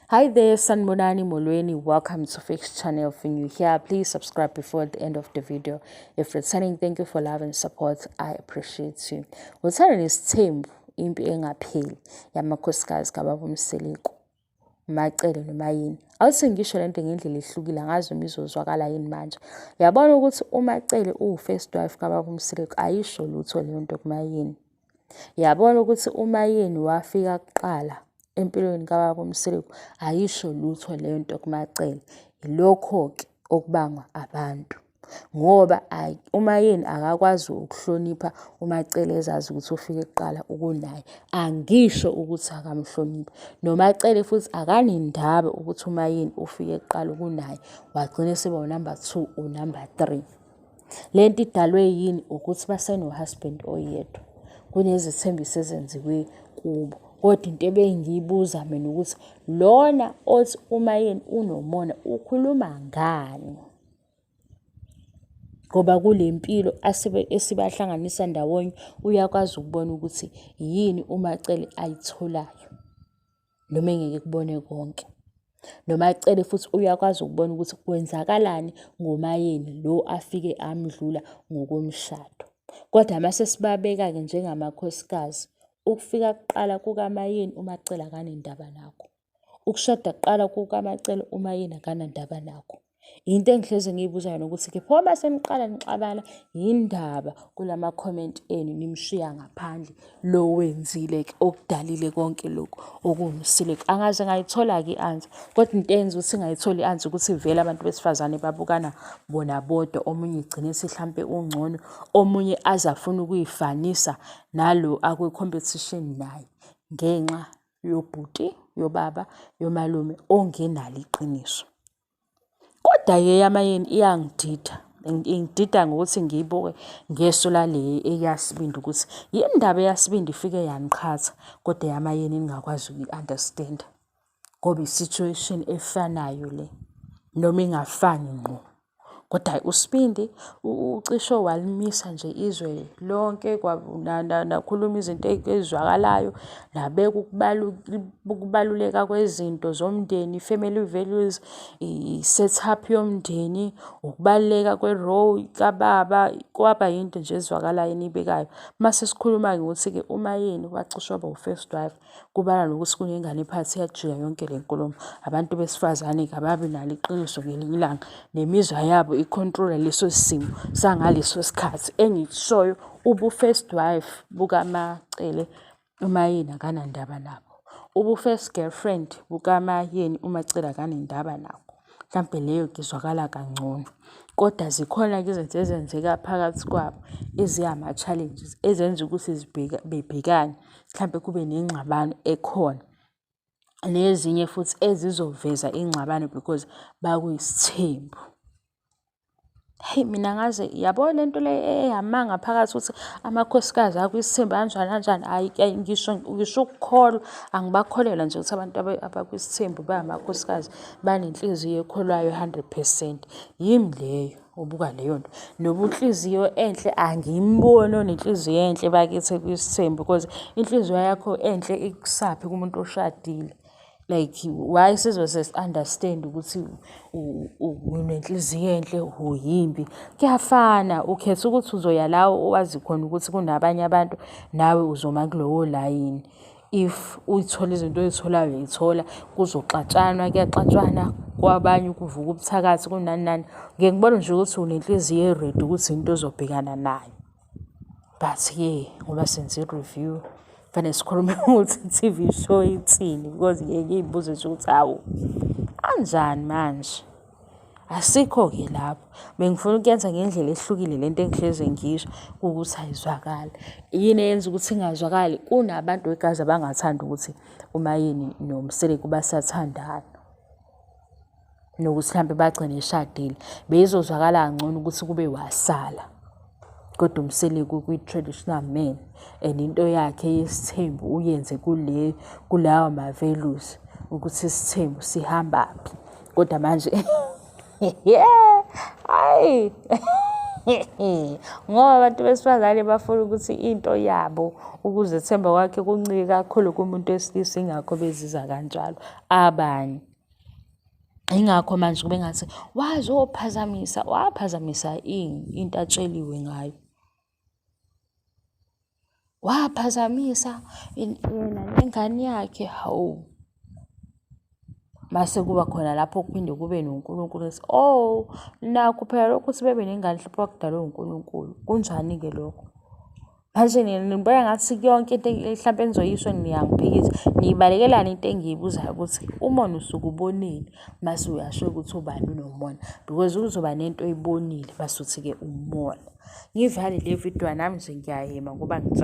Hi there, Sanibonani Molweni. Welcome to Fix Channel. If you're new here, please subscribe before the end of the video. If returning, thank you for love and support. I appreciate you. Uthando nesithembu, impi engapheli yamakhosikazi kababa uMseleku, uMaCele noMaYeni. Awuthi ngisho lento ngendlela ehlukile, angazi noma izozwakala yini manje. Uyabona ukuthi uMaCele uwu-first wife kababa uMseleku, ayisho lutho leyo nto kuMaYeni. Yabona ukuthi uMaYeni wafika kuqala empilweni kababa uMseleku, ayisho lutho leyo nto kuMaCele. Yilokho-ke okubangwa abantu ngoba uMaYeni akakwazi ukuhlonipha uMaCele ezazi ukuthi ufike kuqala ukunaye. Angisho ukuthi akamhloniphi, noMaCele futhi akanendaba ukuthi uMaYeni ufike kuqala kunaye, wagcina eseba unamba two, unamba three. Le nto idalwe yini? Ukuthi baseno-husband oyedwa. Kunezithembiso ezenziwe kubo. Kodwa into ebengiyibuza mina ukuthi lona othi uMaYeni unomona ukhuluma ngani? Ngoba kule mpilo esibahlanganisa ndawonye uyakwazi ukubona ukuthi yini uMaCele ayitholayo noma engeke kubone konke. NoMaCele futhi uyakwazi ukubona ukuthi kwenzakalani ngoMaYeni lo afike amdlula ngokomshado. Kodwa mase sibabeka-ke njengamakhosikazi, ukufika kuqala kukaMaYeni uMaCele akanendaba nakho. Ukushada kuqala kukaMaCele uMaYeni akanandaba nakho. Into engihlezi ngiyibuza yona ukuthi-ke pho uma seniqala nixabana yindaba kulama-comment enu nimshiya ngaphandle lo wenzile-ke okudalile konke lokhu okuwumsileko. Angaze ngayithola-ke i-answer kodwa into eyenza ukuthi ngayitholi i-answer ukuthi vele abantu besifazane babukana bona bodwa, omunye egcine ethi hlampe ungcono, omunye aze afune ukuyifanisa nalo akwi-competition naye ngenxa yobhuti, yobaba, yomalume ongenalo iqiniso. Kodwa-ke eyaMaYeni iyangidida, ingidida ngokuthi ngiyibuke ngeso lale eyaSibindi ukuthi yini ndaba eyaSibindi ifike yaniqhatha kodwa eyaMaYeni ningakwazi ukuyi-understand-a ngoba i-situation efanayo le noma ingafani ngqo. Kodwa hhayi uSibindi ucishe walimisa nje izwe lonke nakhuluma izinto ey'zwakalayo, nabeka ukubaluleka kwezinto zomndeni, i-family values, i-set up yomndeni, ukubaluleka kwe-role kababa, kwaba yinto nje ezwakalayo eniyibekayo. Mase sikhuluma-ke ukuthi-ke uMaYeni wacishe waba u-first wife. Kubala nokuthi kunengane ephathi iyajika yonke le nkulumo. Abantu besifazane-ke ababi nalo iqiniso ngelinye ilanga, nemizwa yabo i-control-a leso simo sangaleso sikhathi. Engikushoyo ubu-first wife bukaMaCele uMaYeni akanandaba nabo. Ubu-first girlfriend bukaMaYeni uMaCele akanendaba nakho. Mhlampe leyo izwakala kangcono. Kodwa zikhona-ke izinto ezenzeka phakathi kwabo eziyama-challenges ezenza ukuthi bebhekane mhlampe kube nengxabano ekhona. Nezinye futhi ezizoveza ingxabano because bakwisithembu. Hheyi mina ngaze yabo le nto le eyamanga phakathi ukuthi amakhosikazi akwisithembu kanjani kanjani, hhayi ngisho ngisho ukukholwa angibakholelwa nje ukuthi abantu abakwisithembu bangamakhosikazi banenhliziyo ekholwayo hundred percent. Yimi leyo obuka leyo nto. Nobunhliziyo enhle angimboni onenhliziyo enhle bakithi kwisithembu because inhliziyo yakho enhle ikusaphi kumuntu oshadile. Like why sizoze si-understand ukuthi unenhliziyo enhle uyimbi. Kuyafana ukhetha ukuthi uzoya la owazi khona ukuthi kunabanye abantu nawe uzoma kulowo layini. If uyithola izinto oy'tholayo uyay'thola, kuzoxatshanwa kuyaxatshwana kwabanye kuvuka ubuthakathi kunani nani. Ngike ngibone nje ukuthi unenhliziyo e-ready ukuthi into ozobhekana nayo. But-ke ngoba senze i-review kufanele sikhulume ukuthi i-T_V show ithini because ngike ngiy'buze nje ukuthi hawu kanjani manje. Asikho-ke lapho. Bengifuna ukuyenza ngendlela ehlukile lento engihlezi ngiyisho ukuthi ayizwakali. Yini eyenza ukuthi ingazwakali? Kunabantu wegazi abangathandi ukuthi uMaYeni noMseleku basathandana. Nokuthi hlampe bagcine beshadile. Beyizozwakala kangcono ukuthi kube wasala. Kodwa uMseleku kwi-traditional man and into yakhe yesithembu uyenze kule kulawa ma-values ukuthi isithembu sihambaphi. Kodwa manje yeah, hhayi. Ngoba abantu besifazane bafuna ukuthi into yabo ukuzethemba kwakhe kuncike kakhulu kumuntu wesilisa ingakho beziza kanjalo abanye. Ingakho manje kube ngathi wazophazamisa, waphazamisa ini into atsheliwe ngayo. Waphazamisa yena nengane yakhe, hawu. Mase kuba khona lapho kuphinde kube noNkulunkulu ethi, oh, nakhu phela lokhu ukuthi bebe nengane hlampe kwakudalwe uNkulunkulu. Kunjani-ke lokho? Manje nina nibona ngathi yonke into hlampe enizoyisho niyangiphikisa. Niyibalekelani into engiyibuzayo ukuthi umona usuke ubonile mase uyasho ukuthi ubani unomona because uzoba nento oyibonile mase uthi-ke umona. Ngivale le video nami nje ngiyayema ngoba ngijabule.